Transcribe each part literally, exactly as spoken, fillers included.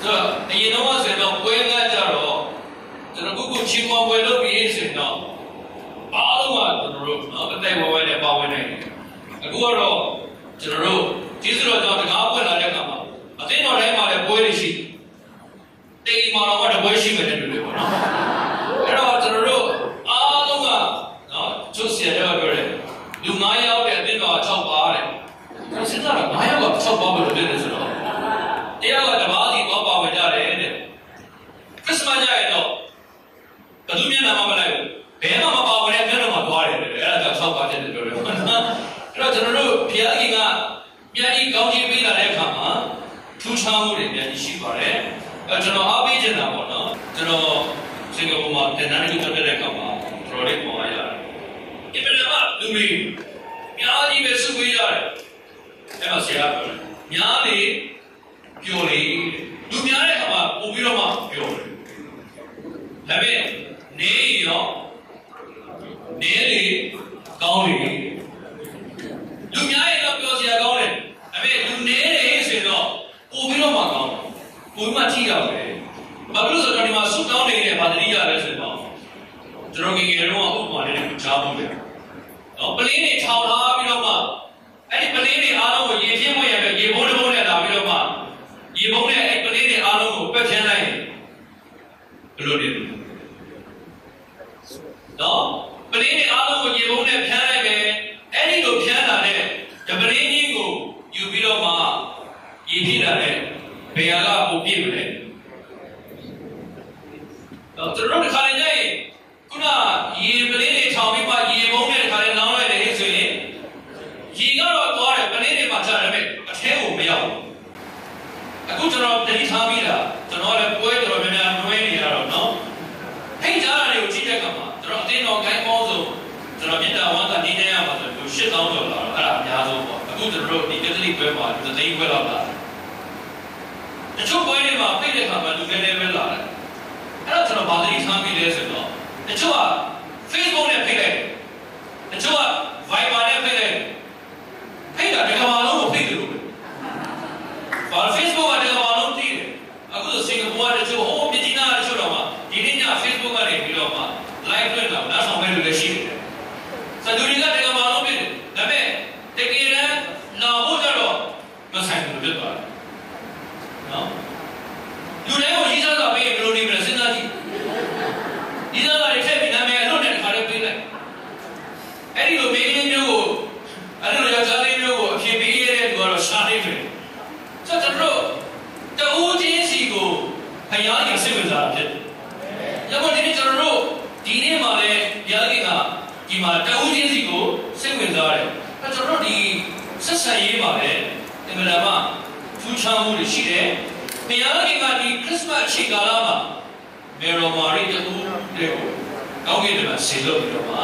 ဆိုတော့အရင်တော့ဆိုရင်တော့ပွဲငှားကြတော့ကျွန်တော်ကုကုချီးမွမ်းပွဲလုပ်ပြီးဆိုရင်တော့အားလုံးကကျွန်တော်တို့နော်တတိုက်ဝဲဝဲနဲ့ပါဝင်နိုင်တယ်အခုကတော့ကျွန်တော်တို့ကျေးဇူးတော်ကြောင့်တကားပွင့်လာတဲ့အခါမှာအသင်းတော်တိုင်းမှာလည်းပွဲတွေရှိတယ်တအိမ်မှာတော့တပွဲရှိမယ်နဲ့တူတယ်ပေါ့နော်အဲ့တော့ကျွန်တော်တို့အားလုံးကနော်ချိုးဆရာတွေကပြောတယ်လူ9ယောက်တဲ့အသင်းတော်က6ပါးတဲ့ကျွန်တော်စဉ်းစားတော့9ယောက်က6ပါးဘယ်လိုဖြစ်လဲဆိုတော့တယောက်ကတပါးစီသွားပါဝင်ကြတယ်တဲ့ Christmas ကြရင်တော့ဘယ်သူမျက်နှာမှမလိုက်ဘူးဘယ်မှမပါဝင်တဲ့မျက်နှာမှာသွားတယ်တဲ့အဲ့ဒါကြောင့်6ပါးဖြစ်တယ်ပြောတယ်ပေါ့နော်အဲ့တော့ကျွန်တော်တို့ဘုရားခင်ကပြန်ပြီးကောင်းချီးပေးလာတဲ့အခါမှာထူးခြားမှုတွေပြန်ပြီးရှိပါတယ်အဲကျွန်တော်အားပေးချင်တာပေါ့နော်ကျွန်တော်စင်ကာပူမှာတင်တန်းလေးလုပ်တဲ့အခါမှာတော်တော်လေးပေါ်လာရတယ်အင်မတန်မှလူတွေအများကြီးပဲစုဝေးရတယ်အဲ့မှာဆရာကပြောတယ်များလေ ပျော်လေလူများတဲ့အခါမှာပို့ပြီးတော့မှပျော်တယ်ဒါပေမဲ့နေရောနေလေကောင်းလေလူများရင်တော့ပျော်စရာကောင်းတယ်ဒါပေမဲ့လူနေလေဆိုရင်တော့ပို့ပြီးတော့မှကောင်းတယ်ပို့ပြီးမှထိရောက်တယ်ဘာလို့လဲဆိုတော့ဒီမှာဆူတောင်းနေတယ်ဗာတတိယလဲဆိုတော့ကျွန်တော်ငယ်ငယ်တုန်းကဥပမာလေးကိုကြားဖို့တယ်နော်ပလင်းတွေထောင်ထားပြီးတော့မှအဲ့ဒီပလင်းတွေအားလုံးကိုရေဖြည့်ဖို့ရတဲ့ရေဘုံးတစ်ဘုံးနဲ့လာပြီးတော့မှရေဘုံးနဲ့အဲ့ပလင်းတွေအားလုံးကိုပက်ဖြန်းလိုက်ရင်ဘယ်လိုနေလဲနော်ပလင်းတွေအားလုံးကိုရေဘုံးနဲ့ဖြန်းလိုက်မယ်အဲ့ဒီလိုဖြန်းလာတဲ့တပလင်းကြီးကိုယူပြီးတော့မှရေဖြည့်လာတဲ့ဘယ်ဟာကပိုပြည့်မလဲတော့ကျွန်တော်တို့တစ်ခါလေညရင်ခုနရေပလင်းတွေထောင်ပြီးမှရေဘုံးနဲ့တခါလေလောင်းလိုက်တယ်ဆိုရင်ရေကတော့သွားတယ်ပလင်းတွေမှာချတယ်ပဲအထဲကိုမရောက်ဘူးအခုကျွန်တော်တတိထားမိတာကျွန်တော်လည်းပွဲတော်များများနွဲနေရတော့နော်ဖိတ်ကြားတာတွေကိုကြည့်တဲ့အခါမှာကျွန်တော်အသင်းတော်ဂိုင်းပေါင်းစုံကျွန်တော်မြစ်တာဝမ်းသာနေနေရမှာဆိုတော့ရှစ်သောင်းကျော်လာတော့အဲ့ဒါအများဆုံးပေါ့အခုကျွန်တော်တို့ဒီကက်သလစ်ပွဲမှာလူတစ်သိန်းခွဲလောက်လာတယ်တချို့ပွဲတွေမှာဖိတ်တဲ့အခါမှာလူနည်းနည်းပဲလာတယ်အဲ့တော့ကျွန်တော်ဗာသတိထားမိလဲဆိုတော့တချို့က Facebook နဲ့ဖိတ်လိုက်တယ်တချို့က Viber နဲ့ဖိတ်လိုက်တယ်ဖိတ်တာတကမ္ဘာလုံးကိုဖိတ်တယ်လို့ပဲဘာ Facebook ကတကမ္ဘာလုံးသိတယ်အခုဆိုစင်ကာပူကတချို့ဟိုမြစ်ကြီးနားကတချို့တော့မှဒီနေ့ည Facebook ကနေပြီးတော့မှ live လွှင့်တာနားထောင်မဲ့လူလည်းရှိတယ်ဆိုလူတွေကတကမ္ဘာလုံးဖြစ်တယ်ဒါပေမဲ့တကယ်တမ်းလာဖို့ကြတော့မဆိုင်ဘူးဖြစ်သွားတယ်နော်လူတိုင်းကိုရေးစားစာပေးရင်ဘယ်လိုနေမလဲစဉ်းစားကြည့်ရေးစားစာတွေထည့်ပြီးနာမည်အလွတ်နဲ့တခါတည်းပေးလိုက်အဲ့ဒီလိုမိန်းကလေးမျိုးကိုအဲ့ဒီလိုယောက်ျားလေးမျိုးကိုအဖြေပေးရတဲ့လူကတော့ရှာနေတယ်ဆိုတော့တို့တဦးချင်းစီကိုဘုရားရှင်စိတ်ဝင်စားတာဖြစ်တယ်။ဒါကြောင့်ဒီနေ့ကျွန်တော်တို့ဒီနေ့မှာလည်းဘုရားခင်ကဒီမှာတဦးချင်းစီကိုစိတ်ဝင်စားတယ်။အဲကျွန်တော်တို့ဒီဆက်ဆံရေးမှာလည်းအင်မတန်မှထူးခြားမှုတွေရှိတယ်။ဘုရားခင်ကဒီခရစ်စမတ်အချိန်ကာလမှာမေရီမာရိတဦးတည်းကိုကောင်းကင်ဘုံမှာစေလွှတ်ပြီးတော့မှ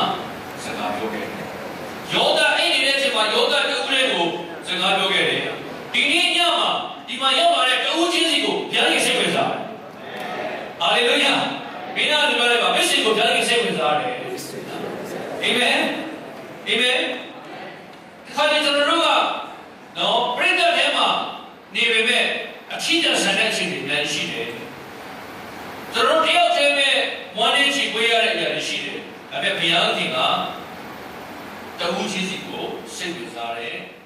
စကားပြောခဲ့တယ်။ယောသပ်အိပ်နေတဲ့အချိန်မှာယောသပ်တဦးတည်းကိုစကားပြောခဲ့တယ်။ဒီနေ့ညမှာဒီမှာရောက်လာတဲ့တဦးချင်းစီကိုဘုရားခင်စိတ်ဝင်စားတယ်။ဟာလေလုယာ။မင်းသားတို့လည်းပါမစ်ရှင်ကိုဘုရားခင်စိတ်ဝင်စားတယ်။အာမင်။အာမင်။ဒီခါကျရင်ကျွန်တော်တို့ကနော်ပြိတ္တထဲမှာနေပေမဲ့အထီးကျန်ဆန်တဲ့အခြေအနေများရှိတယ်။ကျွန်တော်တို့တယောက်တည်းပဲဝမ်းနည်းချီးပွေရတဲ့အရာတွေရှိတယ်။ဒါပေမဲ့ဘုရားသခင်ကတဦးချင်းစီကိုစိတ်ဝင်စားတယ်။